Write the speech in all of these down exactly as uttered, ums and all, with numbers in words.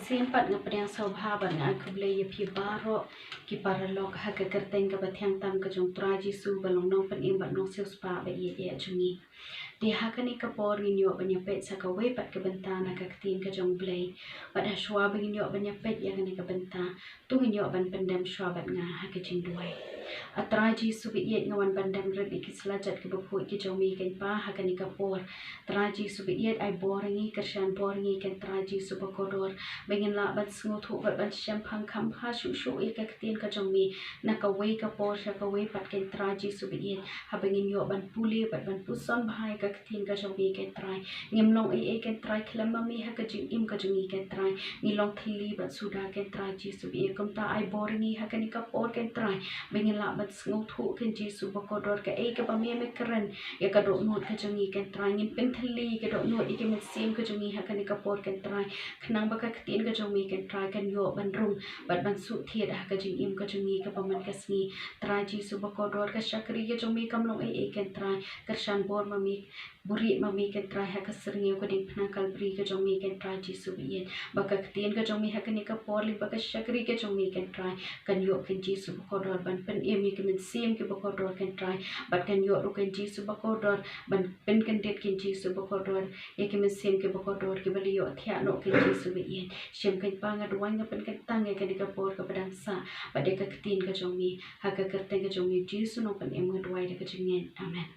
Sien pat nga pdiang sngewbha bad nga ai khublei ïa phi baroh ki paralok ha ka kyrteng kaba thiang tam ka jong Trai Jisu ba long nongpynim bad nongsiewspah ba ïeit jong ngi. Te ha kane ka por ngin ïoh ban ïa peit sa kawei pat ka bynta na ka ktien ka jong Blei. Bad ha shuwa ba ngin ïoh ban ïa peit ïa kane ka bynta, to ngin ïoh ban pyndem shuwa bad nga ha ka jingduwai. A Trai Jisu ba ïeit, nga wan ban dem rit ïa ki slajat kiba khuid ki jong me kynpa ha kane ka por. Trai Jisu ba ïeit, ai bor ïa ngi, kyrshan bor ïa ngi kynrad Trai Jisu ba kordor, ba ngin lah ban sngewthuh bad ban shemphang kham bha shuh shuh ïa ka ktien ka jong me na kawei ka por sha kawei pat kynrad Trai Jisu ba ïeit. Haba ngin ïoh ban pule bad ban puson bha ïa ka ktien ka jong me kynrad Trai, ngim long ei ei kynrad Trai khlem ma me ha ka jingim ka jong ngi kynrad Trai. Ngi long thylli bad suda kynrad Trai Jisu ba ïeit. Kumta ai bor ïa ngi ha kane ka por kynrad Trai, ba ngin lah ban sngewthuh kynrad Jisu ba kordor kaei kaba me me kren ïa ka dohnud ka jong ngi kynrad Trai. Ngin pynthylli ïa ka dohnud ïa ka mynsiem ka jong ngi ha kane ka por kynrad Trai, khnang ba ka ktien ka jong me kynrad Trai kan ïoh ban rung bad ban suk thied ha ka jingim ka jong ngi kaba man ka sngi. Trai Jisu ba kordor, ka shakri ka jong me kam long ei ei kynrad Trai. Kyrshan bor ma me, buhrieh ma me kynrad Trai ha ka syrngiew ka diengphna Kalbari ka jong me kynrad Trai Jisu ba ïeit. Ba ka ktien ka jong me ha kane ka por lyngba ka shakri ka jong me kynrad Trai kan ïoh kynrad Jisu ba kordor ban pynim ïa ki mynsiem kiba kordor kynrad Trai. Bad kan ïoh ruh kynrad Jisu ba kordor ban pynkyndit kynrad Jisu ba kordor ïa ki mynsiem kiba kordor kiba la ïoh thiah noh kynrad Jisu ba ïeit. Shem kynpa nga duwai nga pynkyntang ïa kane ka por kaba dang sah bad ïa ka ktien ka jong me. Ha ka kyrteng ka jong me Jisu nongpynim nga duwai da ka jingngeit. Amen.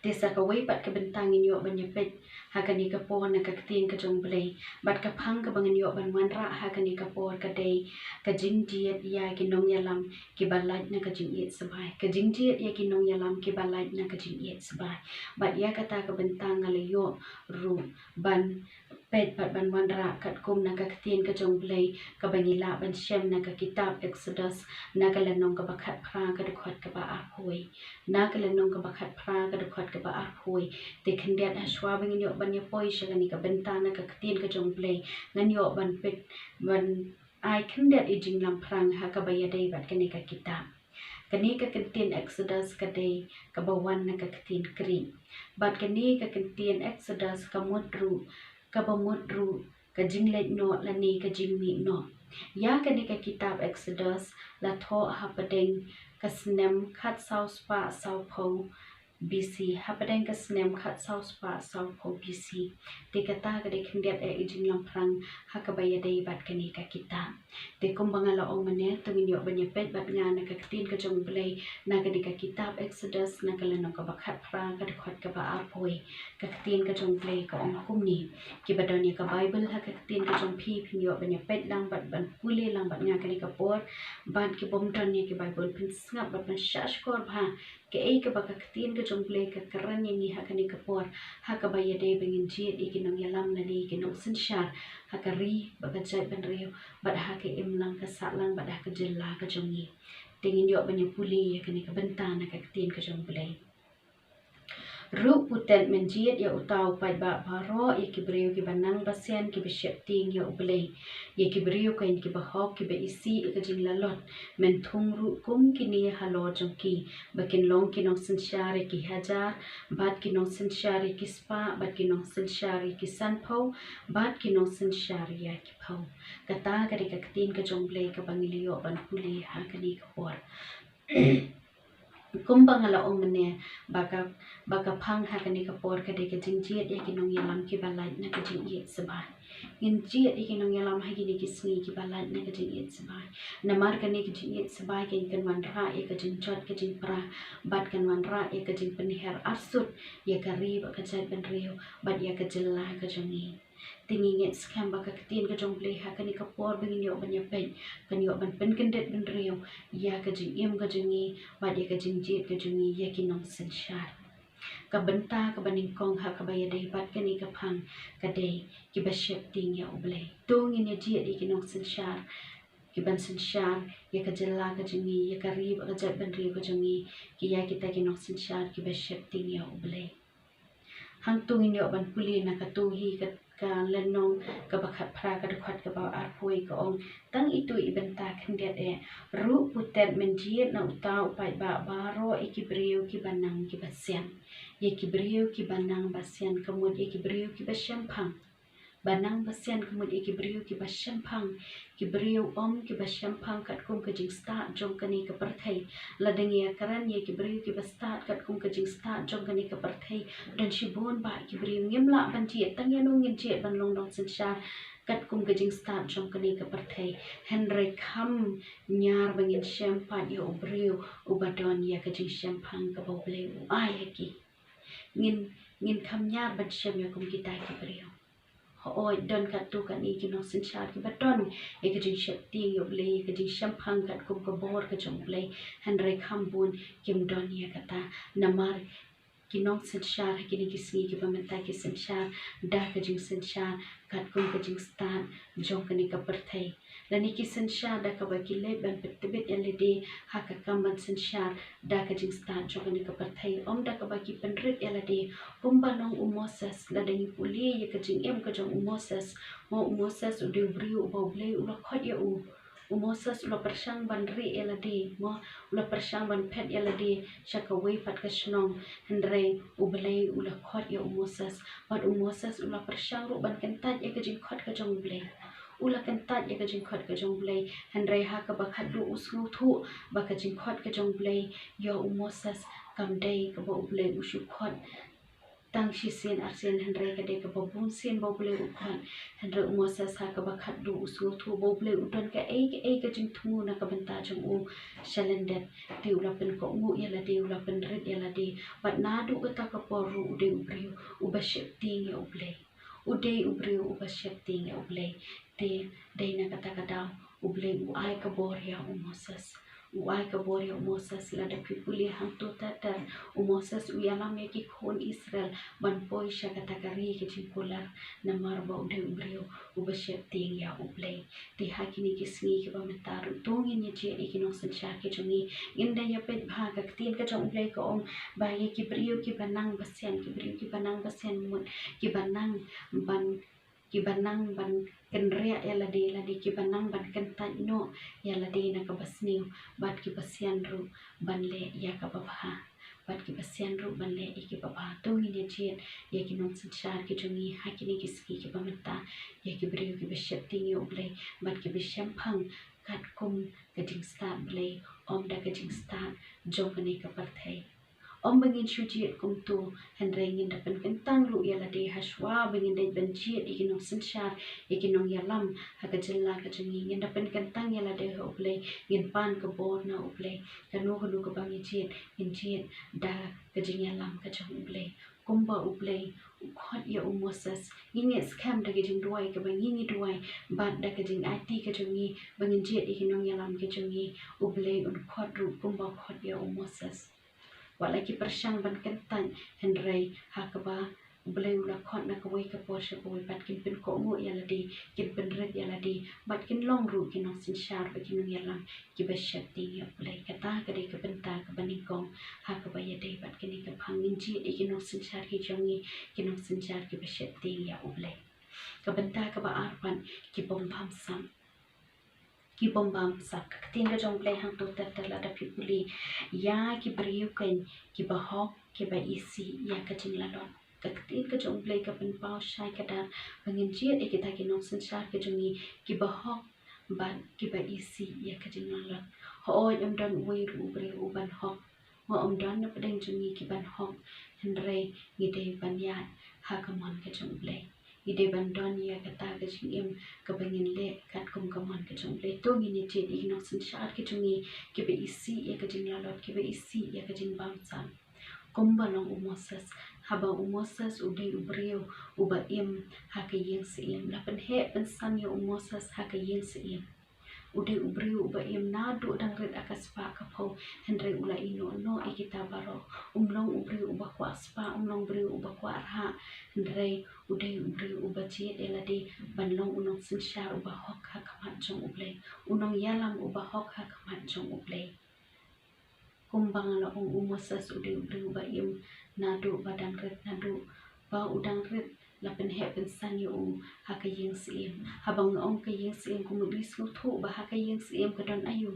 Te sa kawei pat ka bynta ngin ïoh ban ïa peit ha kane ka por na ka ktien ka jong Blei. Bad ka phang kaba ngin ïoh ban wanrah ha kane ka por ka dei ka jingjied ïa ki nongïalam kiba lait na ka jingïeit sbai. Ka jingjied ïa ki nongïalam kiba lait na ka jingïeit sbai. Bad ïa kata ka bynta nga la ïoh ruh ban peit bad ban wanrah katkum na ka ktien ka jong Blei kaba ngi lah ban shem na ka kitab Exodus, na ka lynnong kaba khatphra ka dkhot kaba arphew. Na ka lynnong kaba khatphra ka dkhot kaba arphew. Te khyndiat ha shuwa ba ngin ïoh ban ïa poi sha kane ka bynta na ka ktien ka jong Blei, ngan ïoh ban peit, ban ai khyndiat ïa i jinglamphrang ha kaba ïadei bad kane ka kitab. Kane ka ktien Exodus ka dei kaba wan na ka ktien Greek. Bad kane ka ktien Exodus ka mut ruh, kaba mut ruh ka jingleit noh lane ka jingmih noh. Ïa kane ka kitab Exodus la thoh hapdeng ka snem khatsaw spah sawphew B C, hapdeng ka snem khatsaw spah sawphew B C. Te kata ka dei khyndiat ïa i jinglamphrang ha kaba ïadei bad kane ka kitab. Te kumba nga la ong mynne, to ngin ïoh ban ïa peit bad nga na ka ktien ka jong Blei, na kane ka kitab Exodus, na ka lynnong kaba khatphra ka dkhot kaba arphew. Ka ktien ka jong Blei ka ong kumne: Kiba don ïa ka Baibl ha ka ktien ka jong phi, phin ïoh ban ïa peit lang bad ban pule lang bad nga kane ka por. Bad kibym don ïa ki Baibl, phin sngap bad phin shah shkor bha kaei kaba ka ktien ka jong Blei ka kren ïa ngi ha kane ka por, ha kaba ïadei ba ngin jied ïa ki nongïalam lane ïa ki nongsynshar ha ka ri bad ka jaitbynriew, bad ha ka imlang ka sahlang bad ha ka jylla ka jong ngi. Te ngin ïoh ban ïa pule ïa kane ka bynta na ka ktien ka jong Blei. Ruh putet men jied ïa uta u paidbah baroh, ïa ki briew kiba nang basian kiba sheptieng ïa U Blei, ïa ki briew kein kiba hok kiba isih ïa ka jinglalot. Men thung ruh kum kine halor jong ki, ba kin long ki nongsynshar ïa ki hajar, bad ki nongsynshar ïa ki spah, bad ki nongsynshar ïa ki sanphew, bad ki nongsynshar ïa ki phew. Kata ka dei ka ktien ka jong Blei kaba ngi la ïoh ban pule ha kane ka por. Kumba nga la ong mynne, ba ka, ba ka phang ha kane ka por ka dei ka jingjied ïa ki nongïalam kiba lait na ka jingïeit sbai. Ngin jied ïa ki nongïalam ha kine ki sngi kiba lait na ka jingïeit sbai. Namar kane ka jingïeit sbai kan wanrah ïa ka jingjot ka jingpra, bad kan wanrah ïa ka jingpynher arsut ïa ka ri bad ka jaitbynriew bad ïa ka jylla ka jong ngi. Te ngi ngeit skhem ba ka ktien ka jong Blei ha kane ka por ba ngin ïoh ban ïa peit, kan ïoh ban pynkyndit bynriew ïa ka jingim ka jong ngi bad ïa ka jingjied ka jong ngi ïa ki nongsynshar. Ka bynta kaba nyngkong ha kaba ïadei bad kane ka phang ka dei kiba sheptieng ïa U Blei. To ngin ïa jied ïa ki nongsynshar kiban synshar ïa ka jylla ka jong ngi, ïa ka ri bad ka jaitbynriew ka jong ngi, ki ïa kita ki nongsynshar kiba sheptieng ïa U Blei. Hangto ngin ïoh ban pule na kato hi ka, ka lynnong kaba khatphra ka dkhot kaba arphew ka ong tang ito i bynta khyndiat eh: Ruh putet men jied na uta u paidbah baroh, ïa ki briew kiba nang kiba sian. Ïa ki briew kiba nang basian ka mut ïa ki briew kiba shemphang. ba nang ba sian, ka mut ïa ki briew kiba shemphang, ki briew ym kiba shemphang katkum ka jingstad jong kane ka pyrthei. Lada ngi ïakren ïa ki briew kiba stad katkum ka jingstad jong kane ka pyrthei, don shibun bah ki briew. Ngim lah ban jied, tang ïano ngin jied ban long nongsynshar katkum ka jingstad jong kane ka pyrthei? Hynrei kham ñiar ba ngin shem pat ïa u briew uba don ïa ka jingshemphang kaba U Blei u ai ha ki. Ngin, ngin kham ñiar ban shem ïa kum kita ki briew. Hooid, don katto katne ki nongsynshar kiba don ïa ka jingsheptieng ïa U Blei, ïa ka jingshemphang katkum ka bor ka jong U Blei, hynrei kham bun kim don ïa kata. Namar ki nongsynshar ha kine ki sngi kiba mynta ki synshar da ka jingsynshar katkum ka jingstad jong kane ka pyrthei. Lane ki synshar da kaba ki leit ban pyntbit ïa lade ha ka kam ban synshar da ka jingstad jong kane ka pyrthei, ym da kaba ki pynrit ïa lade. Kumba long u Moses, lada ngi pule ïa ka jingim ka jong u Moses, mo, u Moses u dei u briew uba U Blei u la khot ïa u. U Moses u la pyrshang ban rieh ïa lade, mo, u la pyrshang ban phet ïa lade sha kawei pat ka shnong, hynrei U Blei u la khot ïa u Moses. Bad u Moses u la pyrshang ruh ban kyntait ïa ka jingkhot ka jong U Blei. U la kyntait ïa ka jingkhot ka jong U Blei, hynrei ha kaba khatduh u sngewthuh ba ka jingkhot ka jong U Blei ïa u Moses kam dei kaba U Blei u shu khot tang shisien arsien, hynrei ka dei kaba bun sien ba U Blei u khot. Hynrei u Moses ha kaba khatduh u sngewthuh ba U Blei u don kaei kaei ka jingthmu na ka bynta jong u sha lyndet. Te u la pynkohnguh ïa lade, u la pynrit ïa lade. Bad naduh kata ka por ruh u dei u briew uba sheptieng ïa U Blei. U dei u briew uba sheptieng ïa U Blei. Te dei na kata ka daw U Blei u ai ka bor ïa u Moses. U ai ka bor ïa u Moses. Lada phi pule hangto ter ter, u Moses u ïalam ïa ki khun Israel ban poi sha kata ka ri ka jingkular, namar ba u dei u briew uba sheptieng ïa U Blei. Te ha kine ki sngi kiba mynta ruh, to ngin ïa jied ïa ki nongsynshar ki jong ngi. Ngin da ïa peit bha, ka ktien ka jong U Blei ka ong ba ïa ki briew kiba nang ba sian, ki briew kiba nang ba sian, mut kiba nang ban, kiba nang ban kynriah ïa lade, lane kiba nang ban kyntait noh ïa lade na kaba sniew, bad kiba sian ruh ban leh ïa kaba bha, bad kiba sian ruh ban leh ïa kiba bha. To ngin ïa jied ïa ki nongsynshar ki jong ngi ha kine ki sngi kiba mynta, ïa ki briew kiba sheptieng ïa U Blei bad kiba shemphang katkum ka jingstad Blei, ym da ka jingstad jong kane ka pyrthei. Ym ba ngin shu jied kumto, hynrei ngin da pynkyntang ruh ïa lade ha shuwa ba ngin dei ban jied ïa ki nongsynshar, ïa ki nongïalam ha ka jylla ka jong ngi. Ngin da pynkyntang ïa lade ha U Blei, ngin pan ka bor na U Blei. Kano kano kaba ngi jied, ngin jied da ka jingïalam ka jong U Blei. Kumba U Blei u khot ïa u Moses, ngi ngeit skhem da ka jingduwai kaba ngi ngi duwai bad da ka jingaiti ka jong ngi ba ngin jied ïa ki nongïalam ki jong ngi, U Blei un khot ruh kumba u khot ïa u Moses. Wat la ki pyrshang ban kyntait, hynrei ha kaba U Blei u la khot na kawei ka por sha kawei pat, kin pynkohnguh ïa lade, kin pynrit ïa lade, bad kin long ruh ki nongsynshar bad ki nongïalam kiba sheptieng ïa U Blei. Kata ka dei ka bynta kaba nyngkong ha kaba ïadei bad kane ka phang, ngin jied ïa ki nongsynshar ki jong ngi, ki nongsynshar kiba sheptieng ïa U Blei. Ka bynta kaba ar pat, ki bym bamsap. Ki bym bamsap. Ka ktien ka jong U Blei hangto ter ter, lada phi pule, ïa ki briew keiñ kiba hok, kiba isih ïa ka jinglalot. Ka ktien ka jong U Blei ka pynpaw shai kdar ba ngin jied ïa kita ki nongsynshar ki jong ngi kiba hok bad kiba isih ïa ka jinglalot. Hooid, ym don uwei ruh u briew uban hok. Mo, ym don na pdeng jong ngi kiban hok, hynrei ngi dei ban ïaid ha ka mon ka jong U Blei. Ngi dei ban don ïa kata ka jingim kaba ngin leh katkum ka mon ka jong U Blei. To ngin ïa jied ïa ki nongsynshar ki jong ngi kiba isih ïa ka jinglalot, kiba isih ïa ka jingbamsap. Kumba long u Moses, haba u Moses u dei u briew uba im ha ka ïing syiem, la pynheh pynsan ïa u Moses ha ka ïing syiem. U dei u briew uba im naduh dang rit ha ka spah ka phew, hynrei u la ïehnoh noh ïa kita baroh. Um long u briew uba kwah spah, um long u briew uba kwah rhah, hynrei u dei u briew uba jied ïa lade ban long u nongsynshar uba hok ha khmat jong U Blei, u nongïalam uba hok ha khmat jong U Blei. Kumba nga la ong, u Moses u dei u briew uba im naduh ba dang rit, naduh ba u dang rit la pynheh pynsan ïa u ha ka ïing syiem. Haba nga ong ka ïing syiem, kum u dei sngewthuh ba ha ka ïing syiem ka don aïu?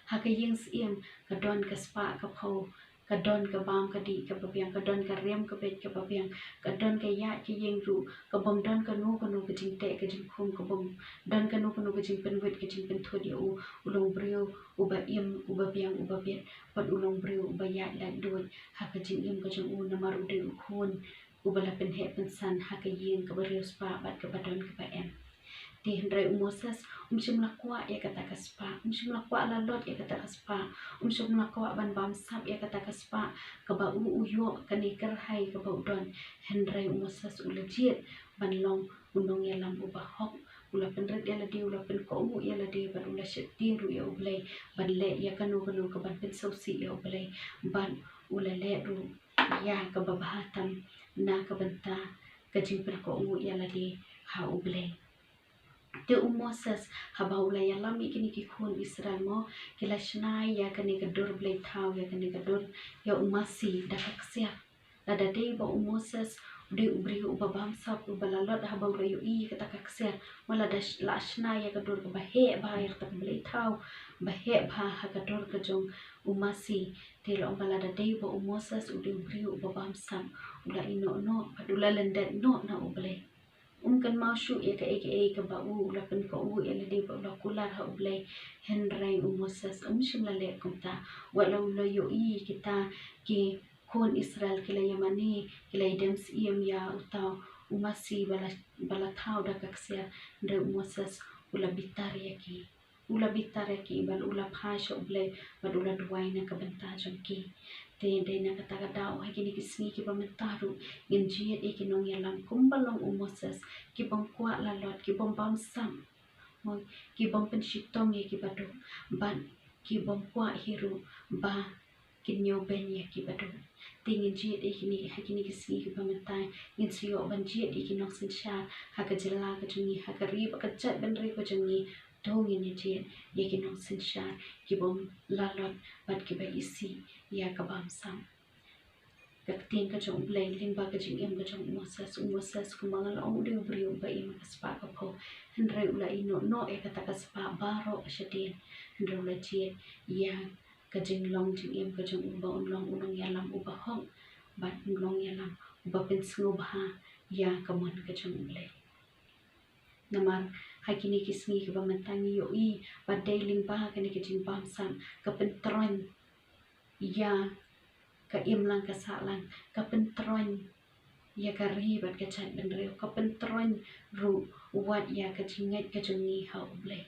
Ha ka ïing syiem ka don ka spah ka phew, ka don ka bam ka dih kaba biang, ka don ka riam ka beit kaba biang, ka don ka ïaid ka ïeng ruh, ka bym don kano kano ka jingteh ka jingkhum, ka bym don kano kano ka jingpynwit ka jingpynthut ïa u, u long briew uba im, uba biang, uba bit, bad u long briew uba ïaid laitluid ha ka jingim ka jong u, namar u dei u khun uba la pynheh pynsan ha ka ïing kaba riewspah bad kaba don kaba em. Te hynrei u Moses um shym la kwah ïa kata ka spah, um shym la kwah lalot ïa kata ka spah, um shym la kwah ban bamsap ïa kata ka spah kaba u, u ïoh kane kyrhai kaba u don. Hynrei u Moses u la jied ban long u nongïalam uba hok, u la pynrit ïa lade, u la pynkohnguh ïa lade, bad u la sheptieng ruh ïa U Blei ban leh ïa kano kano kaban pynsngewsih ïa U Blei, bad u la leh ruh ïa kaba bha tam na ka bynta ka jingpynkohnguh ïa lade ha U Blei. Te u Moses haba u la ïalam ïa kine ki khun Israel mo, ki la shna ïa kane ka dur bleithaw, ïa kane ka dur ïa u masi da ka ksiar. Lada dei ba u Moses u dei u briew uba bamsap, uba lalot, haba u la ïohi ïa kata ka ksiar, mo, lada sh-, la shna ïa ka dur kaba heh bha ïa kata ka bleithaw, ba heh bha ha ka dur ka jong u masi. Te long ba lada dei ba u Moses u dei u briew uba bamsap, u la ïehnoh noh bad u la lyndet noh na U Blei. Um kynmaw shuh ïa kaei kaei kaba u, u la pynkohnguh ïa lade bad u la kular ha U Blei. Hynrei u Moses um shym la leh kumta. Wat la u la ïohi kita ki khun Israel ki la ïamane, ki la ïadem syiem ïa uta u masi ba la, ba la thaw da ka ksiar, hynrei u Moses u la bitar ïa ki. U la bitar ïa ki bad u la phai sha U Blei bad u la duwai na ka bynta jong ki. Te dei na kata ka daw ha kine ki sngi kiba mynta ruh ngin jied ïa ki nongïalam kumba long u Moses, ki bym kwah lalot, ki bym bamsap, mo, ki bym pynshitom ïa kiba duk, bad ki bym kwah hi ruh ba kin ñiew beiñ ïa kiba duk. Te ngin jied ïa kine, ha kine ki sngi kiba mynta, ngin sa ïoh ban jied ïa ki nongsynshar ha ka jylla ka jong ngi, ha ka ri bad ka jaitbynriew ka jong ngi. To ngin ïa jied ïa ki nongsynshar ki bym lalot bad kiba isih ïa ka bamsap. Ka ktien ka jong U Blei lyngba ka jingim ka jong u Moses, u Moses kumba nga la ong u dei u briew uba im ha ka spah ka phew, hynrei u la ïehnoh noh ïa kata ka spah baroh shadien, hynrei u la jied ïa ka jinglong jingim ka jong u ba un long u nongïalam uba hok, bad u nongïalam uba pynsngewbha ïa ka mon ka jong U Blei. Namar ha kine ki sngi kiba mynta ngi ïohi ba dei lyngba kane ka jingbamsap ka pyntroiñ ïa ka imlang ka sahlang, ka pyntroiñ ïa ka ri bad ka jaitbynriew, ka pyntroiñ ruh wat ïa ka jingngeit ka jong ngi ha U Blei.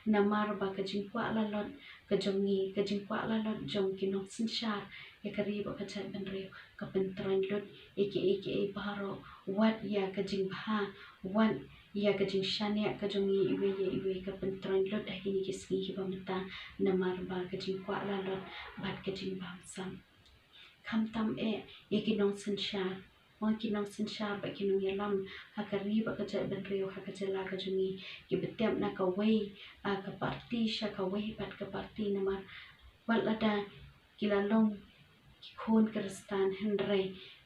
Namar ba ka jingkwah lalot ka jong ngi, ka jingkwah lalot jong ki nongsynshar ïa ka ri bad ka jaitbynriew, ka pyntroiñ lut ïa kiei kiei baroh, wat ïa ka jingbha, wat ïa ka jingshaniah ka jong ngi iwei ïa iwei, ka pyntroiñ lut ha kine ki sngi kiba mynta, namar ba ka jingkwah lalot bad ka jingbamsap. Khamtam eh ïa ki nongsynshar, mo, ki nongsynshar bad ki nongïalam ha ka ri bad ka jaitbynriew, ha ka jylla ka jong ngi, kiba tep na kawei, ah, ka parti sha kawei pat ka parti, namar wat lada ki la long ki khun Khristan, hynrei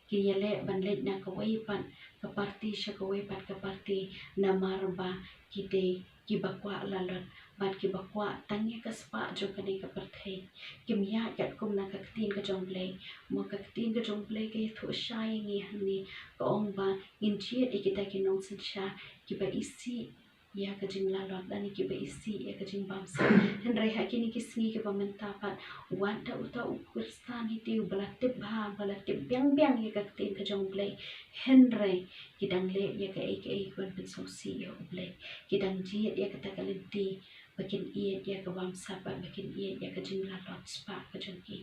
ki ïaleh ban leit na kawei pat ka parti sha kawei pat ka parti, namar ba ki dei kiba kwah lalot bad kiba kwah tang ïa ka spah jong kane ka pyrthei. Kim ïaid katkum na ka ktien ka jong U Blei. Mo, ka ktien ka jong U Blei ka ïathuh shai ïa ngi hangne, ka ong ba ngin jied ïa kita ki nongsynshar kiba isih ïa ka jinglalot lane kiba isih ïa ka jingbamsap. Hynrei ha kine ki sngi kiba mynta pat, wat da uta u Khristan hi te uba la tip bha, ba la tip biang biang ïa ka ktien ka jong U Blei, hynrei ki dang leh ïa kaei kaei kaban pynsngewsih ïa U Blei. Ki dang jied ïa kata ka lynti ba kin ïeit ïa ka bamsap bad ba kin ïeit ïa ka jinglalot spah ka jong ki.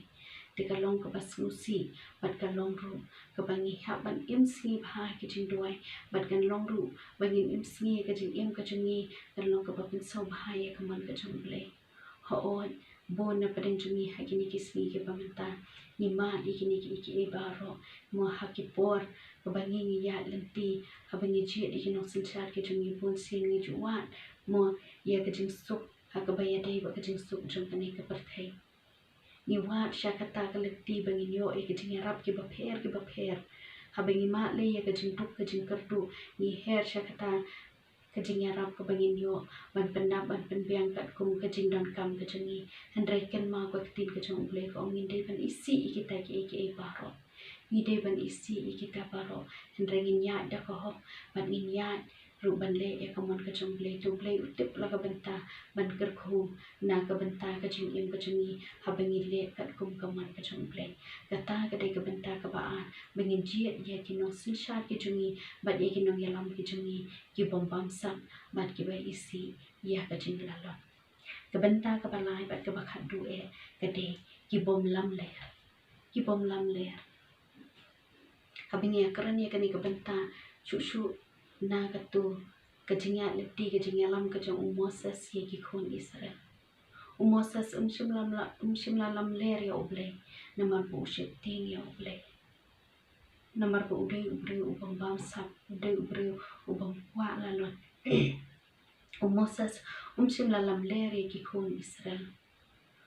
Te ka long kaba sngewsih bad ka long ruh kaba ngi hap ban im sngi bha ha ki jingduwai, bad kan long ruh ba ngin im sngi ha ka jingim ka jong ngi kan long kaba pynsngewbha ïa ka mon ka jong U Blei. Hooid, bun na pdeng jong ngi ha kine ki sngi kiba mynta ngi mad ïa kine kiei kiei baroh, mo, ha ki por kaba ngi, ngi ïaid lynti, haba ngi jied ïa ki nongsynshar ki jong ngi, bun sien ngi ju wad, mo, ïa ka jingsuk ha kaba ïadei bad ka jingsuk jong kane ka pyrthei. Ngi wad sha kata ka lynti ba ngin ïoh ïa ka jingïarap kiba pher kiba pher. Haba ngi mad lei ïa ka jingduk ka jingkyrduh, ngi her sha kata ka jingïarap kaba ngin ïoh ban pyndap ban pynbiang katkum ka jingdonkam ka jong ngi. Hynrei kynmaw, ka ktien ka jong U Blei ka ong, ngin dei ban isih ïa kita kiei kiei baroh. Ngi dei ban isih ïa kita baroh, hynrei ngin ïaid da ka hok bad ngin ïaid ruh ban leh ïa ka mon ka jong U Blei. Te U Blei u tip la ka bynta ban kyrkhu na ka bynta ka jingim ka jong ngi haba ngi leh katkum ka mon ka jong U Blei. Kata ka dei ka bynta kaba ar, ba ngin jied ïa ki nongsynshar ki jong ngi bad ïa ki nongïalam ki jong ngi, ki bym bamsap bad kiba isih ïa ka jinglalot. Ka bynta kaba lai bad kaba khatduh eh ka dei ki bym lamler. Ki bym lamler. Haba ngi ïakren ïa kane ka bynta, shuh shuh na kato ka jingïaid lynti, ka jingïalam ka jong u Moses ïa ki khun Israel. U Moses um shym la, um shym la lamler ïa U Blei, namar ba u sheptieng ïa U Blei. Namar ba u dei u briew u bym bamsap, u dei u briew u bym kwah lalot. U Moses um shym la lamler ïa ki khun Israel.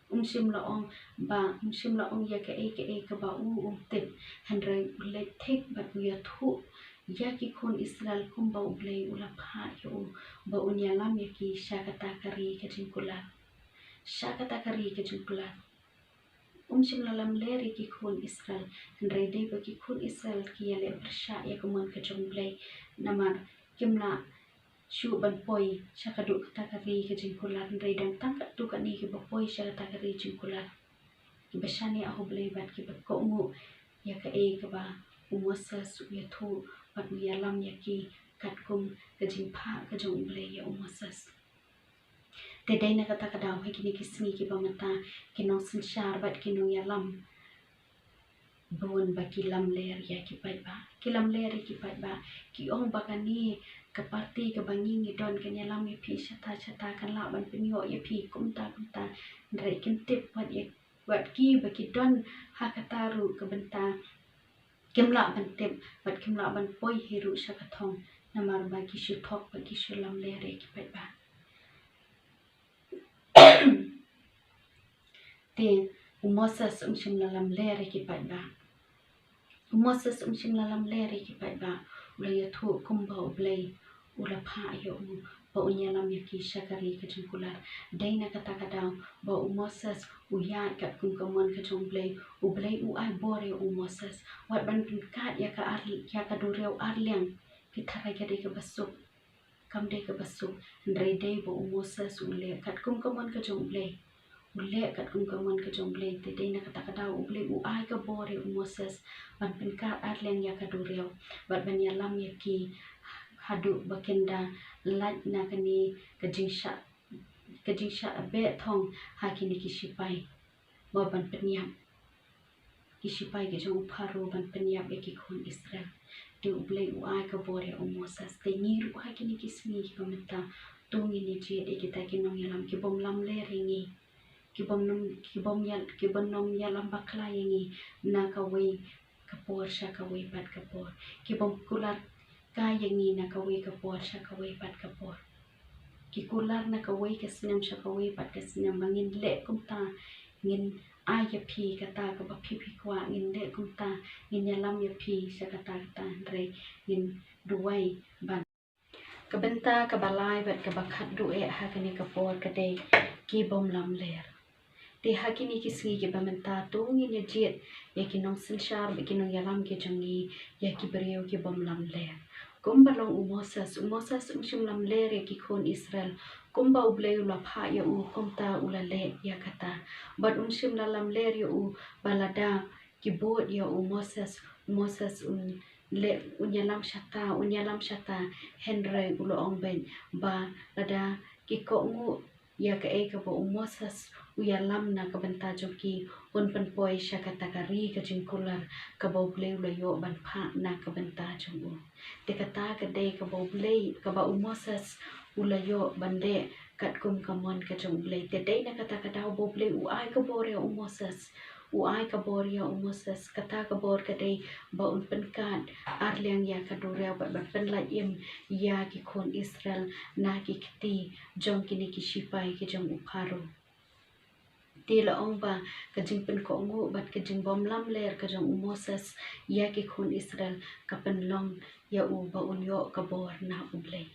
Um shym la ong ba, um shym la ong ïa kaei kaei kaba u um tip, hynrei u leit thik bad u ïathuh ïa ki khun Israel kumba U Blei u la phah ïa u ba un ïalam ïa ki sha kata ka ri ka jingkular. Sha kata ka ri ka jingkular. Um shym la lamler ïa ki khun Israel, hynrei dei ba ki khun Israel ki ïaleh pyrshah ïa ka mon ka jong U Blei, namar kim lah shuh ban poi sha kaduh kata ka ri ka jingkular, hynrei dang tang katto katne kiba poi sha kata ka ri jingkular, kiba shaniah ha U Blei bad kiba kohnguh ïa kaei kaba u Moses u ïathuh bad u ïalam ïa ki katkum ka jingphah ka jong U Blei ïa u Moses. Te dei na kata ka daw ha kine ki sngi kiba mynta ki nongsynshar bad ki nongïalam bun ba ki lamler ïa ki paidbah. Ki lamler ïa ki paidbah. Ki ong ba kane ka party kaba ngi ngi don kan ïalam ïa phi shata shata, kan lah ban pynïoh ïa phi kumta kumta. Hynrei kim tip wat ïa, wat ki ba ki don ha kata ruh ka bynta. Kim lah ban tip bad kim lah ban poi hi ruh sha ka thong, namar ba ki shu thok bad ki shu lamler ïa ki paidbah. Te u Moses um shym la lamler ïa ki paidbah. U Moses um shym la lamler ïa ki paidbah. U la ïathuh kumba U Blei u la phah ïa u ba un ïalam ïa ki sha ka ri ka jingkular. Dei na kata ka daw ba u Moses u ïaid katkum ka mon ka jong U Blei. U Blei u ai bor ïa u Moses wat ban pynkhat ïa ka ar, ïa ka duriaw arliang. Phi tharai ka dei kaba suk? Kam dei kaba suk. Hynrei dei ba u Moses u leh katkum ka mon ka jong U Blei. U leh katkum ka mon ka jong U Blei. Te dei na kata ka daw U Blei u ai ka bor ïa u Moses ban pynkhat arliang ïa ka duriaw bad ban ïalam ïa ki haduh ba kin da lait na kane ka jingshah, ka jingshah beh thong ha kine ki shipai ba ban pynïap, ki shipai ki jong u Pharaoh ban pynïap ïa ki khun Israel. Te U Blei u ai ka bor ïa u Moses. Te ngi ruh ha kine ki sngi kiba mynta, to ngin ïa jied ïa kita ki nongïalam ki bym lamler ïa ngi, ki bym nym, ki bym ïa, ki bym nym ïalam bakla ïa ngi na kawei ka por sha kawei pat ka por. Ki bym kular kai ïa ngi na kawei ka por sha kawei pat ka por. Ki kular na kawei ka snem sha kawei pat ka snem. Ba ngin leh kumta, ngin ai ïa phi kata kaba phi phi kwah, ngin leh kumta, ngin ïalam ïa phi sha kata kata. Hynrei ngin duwai ban Ka bynta kaba lai bad kaba khatduh eh ha kane ka por ka dei ki bym lamler. Te ha kine ki sngi kiba mynta to ngin ïa jied ïa ki nongsynshar bad ki nongïalam ki jong ngi ïa ki briew ki bym lamler. Kumba long u Moses, u Moses um shym lamler ïa ki khun Israel. Kumba U Blei u la phah ïa u, kumta u la leh ïa kata. Bad um shym la lamler ïa u ba lada ki bud ïa u Moses, u Moses un leh, un ïalam shata, un ïalam shata. Hynrei u la ong beit ba lada ki kohnguh ïa kaei kaba u Moses u ïalam na ka bynta jong ki, un pynpoi sha kata ka ri ka jingkular kaba U Blei u la ïoh ban phah na ka bynta jong u. Te kata ka dei kaba U Blei, kaba u Moses u la ïoh ban leh katkum ka mon ka jong U Blei. Te dei na kata ka daw ba U Blei u ai ka bor ïa u Moses. U ai ka bor ïa u Moses, kata ka bor ka dei ba un pynkat arliang ïa ka duriaw bad ban pynlait im ïa ki khun Israel na ki kti jong kine ki shipai ki jong u Pharaoh. Te la ong ba ka jingpynkohnguh bad ka jingbym lamler ka jong u Moses ïa ki khun Israel ka pynlong ïa u ba un ïoh ka bor na U Blei.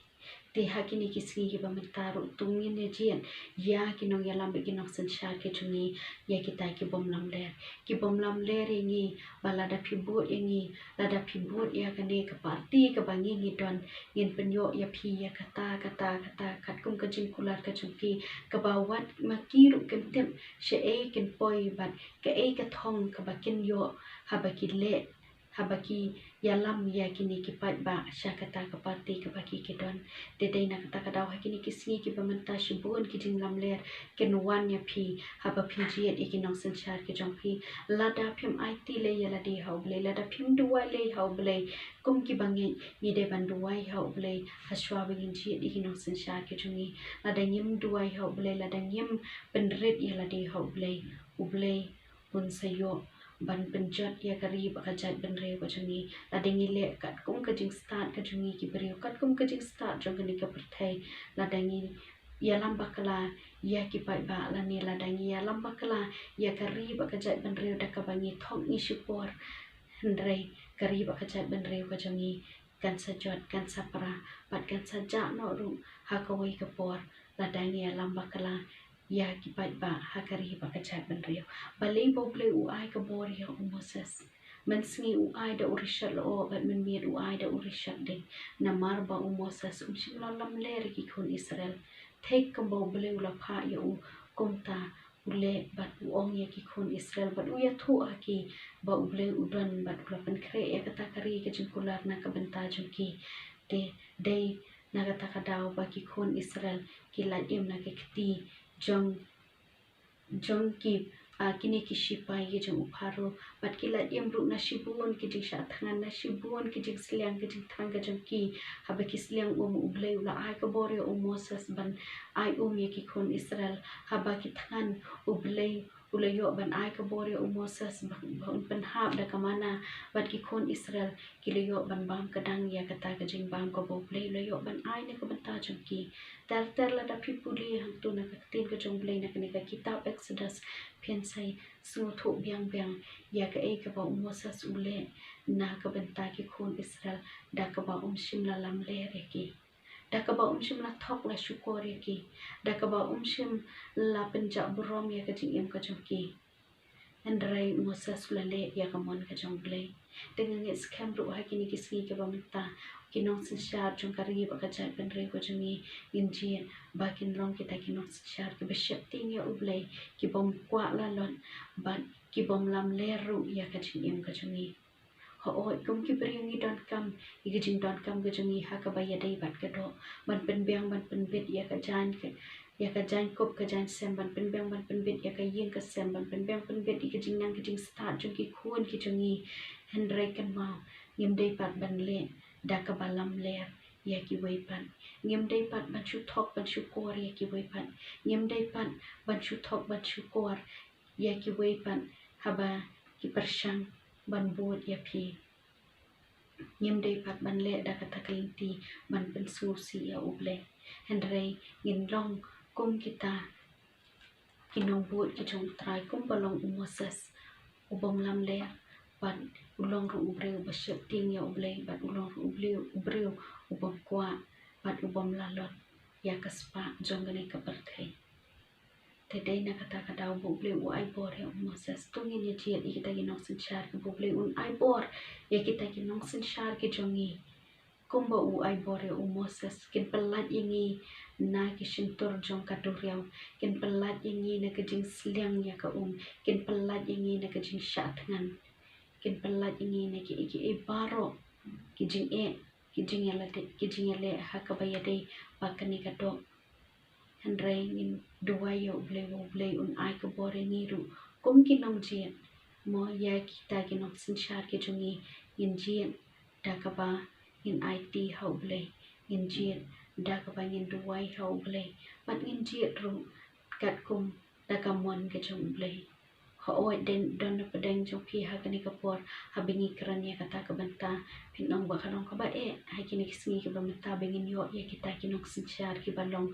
Te ha kine ki sngi kiba mynta ruh to ngin ïa jied ïa ki nongïalam bad ki nongsynshar ki jong ngi, ïa kita ki bym lamler, ki bym lamler ïa ngi, ba lada phi bud ïa ngi, lada phi bud ïa kane ka parti kaba ngi ngi don, ngin pynïoh ïa phi ïa kata kata kata, katkum ka jingkular ka jong ki, kaba wat ma ki ruh kim tip shaei kin poi bad kaei ka thong kaba kin ïoh haba ki leh, haba ki ïalam ïa kine ki paidbah sha kata ka parti kaba ki ki don. Te dei na kata ka daw ha kine ki sngi kiba mynta shibun ki jinglamler kin wan ïa phi haba phin jied ïa ki nongsynshar ki jong phi. Lada phim aiti lei ïa lade ha U Blei, lada phim duwai lei ha U Blei, kum kiba ngi ngi dei ban duwai ha U Blei ha shuwa ba ngin jied ïa ki nongsynshar ki jong ngi. Lada ngim duwai ha U Blei, lada ngim pynrit ïa lade ha U Blei, U Blei un sa ïoh ban pynjot ïa ka ri bad ka jaitbynriew ka jong ngi. Lada ngi leh katkum ka jingstad ka jong ngi ki briew, katkum ka jingstad jong kane ka pyrthei, lada ngi ïalam bakla ïa ki paidbah, lane lada ngi ïalam bakla ïa ka ri bad ka jaitbynriew da kaba ngi thok ngi shukor, hynrei ka ri bad ka jaitbynriew ka jong ngi kan sa jot, kan sa pra, bad kan sa jah noh ruh ha kawei ka por, lada ngi ïalam bakla ïa ki paidbah ha ka ri bad ka jaitbynriew. Balei ba U Blei u ai ka bor ïa u Moses? Mynsngi u ai da u rishot lyoh bad mynmiet u ai da u rishot ding. Namar ba u Moses um shym la lamler ïa ki khun Israel. Thik kumba U Blei u la phah ïa u, kumta u leh bad u ong ïa ki khun Israel bad u ïathuh ha ki ba U Blei u don bad u la pynkhreh ïa kata ka ri ka jingkular na ka bynta jong ki. Te dei na kata ka daw ba ki khun Israel ki lait im na ka kti jong, jong ki, ah, kine ki shipai ki jong u Pharaoh, bad ki lait im ruh na shibun ki jingshah thngan, na shibun ki jingsliang ki jingthrang ka jong ki. Haba ki sliang um, U Blei u la ai ka bor ïa u Moses ban ai um ïa ki khun Israel. Haba ki thngan, U Blei u la ïoh ban ai ka bor ïa u Moses ba, ba un pynhap da ka manna, bad ki khun Israel ki la ïoh ban bam kdang ïa kata ka jingbam kaba U Blei u la ïoh ban ai na ka bynta jong ki. Ter ter lada phi pule hangto na ka ktien ka jong U Blei na kane ka kitab Exodus, phin sa sngewthuh biang biang ïa kaei kaba u Moses u leh na ka bynta ki khun Israel, da kaba um shym la lamler ïa ki, da kaba um shym la thok la shukor ïa ki, da kaba um shym la pynjah burom ïa ka jingim ka jong ki. Hynrei u Moses u la leh ïa ka mon ka jong U Blei. Te nga ngeit skhem ruh ha kine ki sngi kiba mynta, ki nongsynshar jong ka ri bad ka jaitbynriew ka jong ngi, ngin jied ba kin long kita ki nongsynshar kiba sheptieng ïa U Blei, ki bym kwah lalot, bad ki bym lamler ruh ïa ka jingim ka jong ngi. Hooid, kum ki briew ngi donkam ïa ka jingdonkam ka jong ngi ha kaba ïadei bad ka doh, ban pynbiang ban pynbit ïa ka jaiñ ka, ïa ka jaiñkup ka jaiñsem, ban pynbiang ban pynbit ïa ka ïing ka sem, ban pynbiang pynbit ïa ka jingnang ka jingstad jong ki khun ki jong ngi. Hynrei kynmaw, ngim dei pat ban leh da kaba lamler ïa kiwei pat. Ngim dei pat ban shu thok ban shukor ïa kiwei pat. Ngim dei pat ban shu thok ban shukor ïa kiwei pat haba ki pyrshang ban bud ïa phi. Ngim dei pat ban leh da kata ka lynti ban pynsngewsih ïa U Blei. Hynrei ngin long kum kita ki nongbud ki jong U Trai, kumba long u Moses, u bym lamler, bad u long ruh u briew uba sheptieng ïa U Blei, bad u long ruh u briew, u briew u bym kwah bad u bym lalot ïa ka spah jong kane ka pyrthei. Te dei na kata ka daw ba U Blei u ai bor ïa u Moses. To ngin ïa jied ïa kita ki nongsynshar kiba U Blei un ai bor ïa kita ki nongsynshar ki jong ngi. Kumba u ai bor ïa u Moses, kin pyllait ïa ngi na ki shyntur jong ka duriaw, kin pyllait ïa ngi na ka jingsliang ïa ka um, kin pyllait ïa ngi na ka jingshah thngan, kin pyllait ïa ngi na kiei kiei baroh ki jingeh, ki jingïalade, ki jingïaleh ha kaba ïadei bad kane ka doh. Hynrei ngin duwai ïa U Blei ba U Blei un ai ka bor ïa ngi ruh kum ki nongjied. Mo, ïa kita ki nongsynshar ki jong ngi, ngin jied da kaba ngin aiti ha U Blei, ngin jied da kaba ngin duwai ha U Blei, bad ngin jied ruh katkum da ka mon ka jong U Blei. Hooid, don, don na pdeng jong phi ha kane ka por, haba ngi kren ïa kata ka bynta, phin ong ba ka long kaba eh ha kine ki sngi kiba mynta ba ngin ïoh ïa kita ki nongsynshar kiba long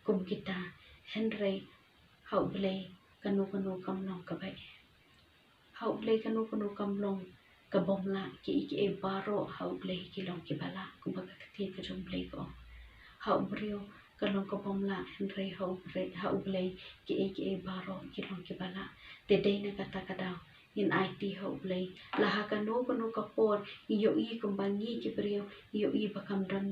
kum kita. Hynrei ha U Blei kano kano kam long kaba eh. Ha U Blei kano kano kam long ka bym lah, kiei kiei baroh ha U Blei ki long kiba lah, kumba ka ktien ka jong U Blei ka ong. Ha u briew ka long ka bym lah, hynrei ha u Blei, ha u Blei kiei kiei baroh ki long kiba lah. Te dei na kata ka daw ngin aiti ha u Blei, la ha kano kano ka por ngi ïohi kumba ngi ki briew ngi ïohi ba kam don,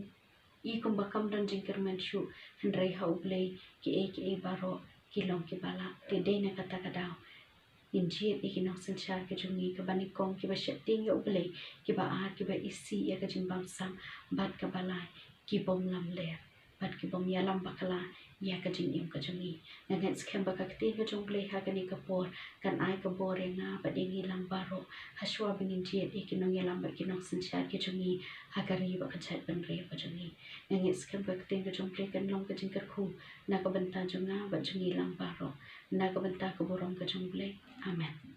i kumba kam don jingkyrmen shuh, hynrei ha u Blei kiei kiei baroh ki long kiba lah. Te dei na kata ka daw ngin jied ïa ki nongsynshar ki jong ngi, kaba nyngkong kiba sheptieng ïa u Blei, kiba ar kiba isih ïa ka jingbamsap, bad kaba lai ki bym lamler bad ki bym ïalam bakla ïa ka jingim ka jong ngi. Nga ngeit skhem ba ka ktien ka jong u Blei ha kane ka por kan ai ka bor ïa nga bad ïa ngi lang baroh, ha shuwa ba ngin jied ïa ki nongïalam bad ki nongsynshar ki jong ngi ha ka ri bad ka jaitbynriew ka jong ngi. Nga ngeit skhem ka ktien ka jong u Blei kan long ka jingkyrkhu na ka bynta jong nga bad jong ngi lang baroh, na ka bynta ka burom ka jong u Blei. Amen.